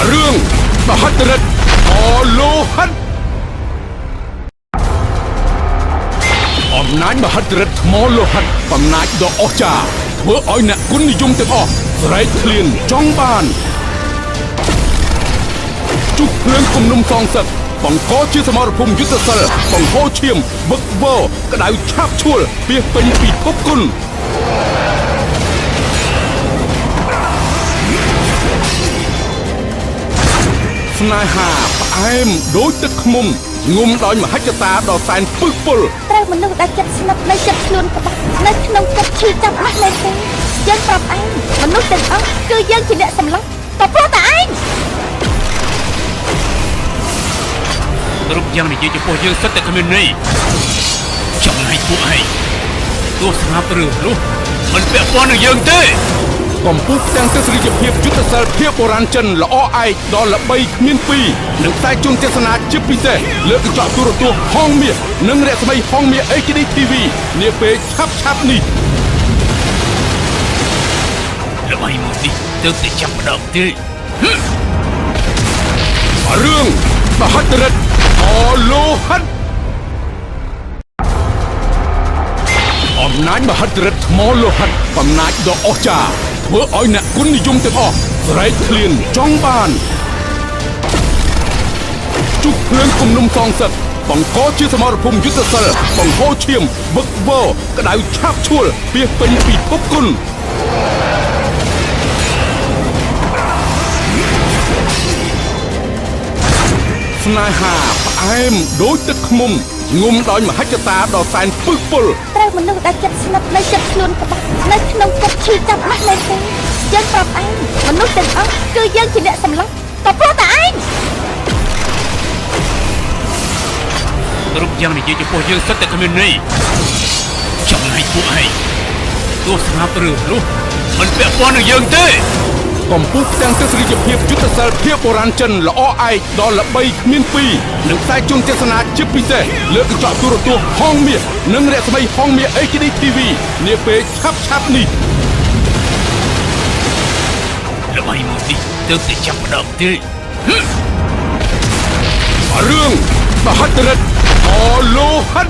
រឿងមហិទ្ធិឫទ្ធិអលោហិតអំណាចមហិទ្ធិឫទ្ធិថ្មលោហិតអំណាចដ៏អស្ចារ្យធ្វើឲ្យអ្នកគុណនិយមទាំងអស់ស្រែកឃ្លានចង់បានជុះភ្លើងគំនុំសងសឹកបង្កជាសមរភូមិយុទ្ធសិលបង្ហូរឈាមវឹកវរក្តៅឆាបឈួលពីពេញពិភពគុណ ស្នេហាផ្អែមដូចទឹកឃ្មុំងុំដោយមហិច្ឆតាដ៏សែនពឹសពុល ត្រូវមនុស្សដែលចិត្តស្និទ្ធនៅចិត្តខ្លួនក្បាស់នៅក្នុងចិត្តឈឺចាប់ណាស់មែនទេយើងប្រាប់ឯងមនុស្សទាំងអស់គឺយើងជាអ្នកសម្លាប់ក៏ព្រោះតែឯង គ្រប់យ៉ាងនិយាយចំពោះយើងសុទ្ធតែគ្មានន័យចំណែកពួកឯងទោះស្លាប់ឬរស់មិនពាក់ព័ន្ធនឹងយើងទេ កំពូលផ្ទាំងទស្សនីយភាពយុទ្ធសិលភាពបុរាណចិនល្អឯកដ៏ល្បីគ្មានពីរនឹងផ្សាយជូនទស្សនាជាពិសេសលើកញ្ចក់ទូរទស្សន៍ហងមាសនិងរស្មីហងមាស HD TV នាពេលឆាប់ឆាប់ៗនេះ ល្បីមួយនេះទើបតែចាប់ផ្ដើមទេ រឿងមហិទ្ធិឫទ្ធិអលោហិតអំណាចមហិទ្ធិឫទ្ធិថ្មលោហិតអំណាចដ៏អស្ចារ្យធ្វើឲ្យអ្នកគុណនិយមទាំងអស់ស្រែកឃ្លានចង់បានជុះភ្លើងគំនុំសងសឹកបង្កជាសមរភូមិយុទ្ធសិលបង្ហូរឈាមវឹកវរក្តៅឆាបឈួលពីពេញពិភពគុណ ស្នេហាផ្អែមដូចទឹកឃ្មុំងុំដោយមហិច្ឆតាដ៏សែនពឹសពុល ត្រូវមនុស្សដែលចិត្តស្និទ្ធនៅចិត្តខ្លួនក្បាស់នៅក្នុងចិត្តឈឺចាប់ណាស់មែនទេយើងប្រាប់ឯងមនុស្សទាំងអស់គឺយើងជាអ្នកសម្លាប់ក៏ព្រោះតែឯង គ្រប់យ៉ាងនិយាយចំពោះយើងសុទ្ធតែគ្មានន័យចំណែកពួកឯងទោះស្លាប់ឬរស់មិនពាក់ព័ន្ធនឹងយើងទេ កំពូលផ្ទាំងទស្សនីយភាពយុទ្ធសិលភាពបុរាណចិនល្អឯកដ៏ល្បីគ្មានពីរនឹងផ្សាយជូនទស្សនាជាពិសេសលើកញ្ចក់ទូរទស្សន៍ហងមាសនិងរស្មីហងមាស HD TV នាពេលឆាប់ឆាប់ៗនេះ ល្បីមួយនេះទើបតែចាប់ផ្ដើមទេ រឿងមហិទ្ធិឫទ្ធិអលោហិត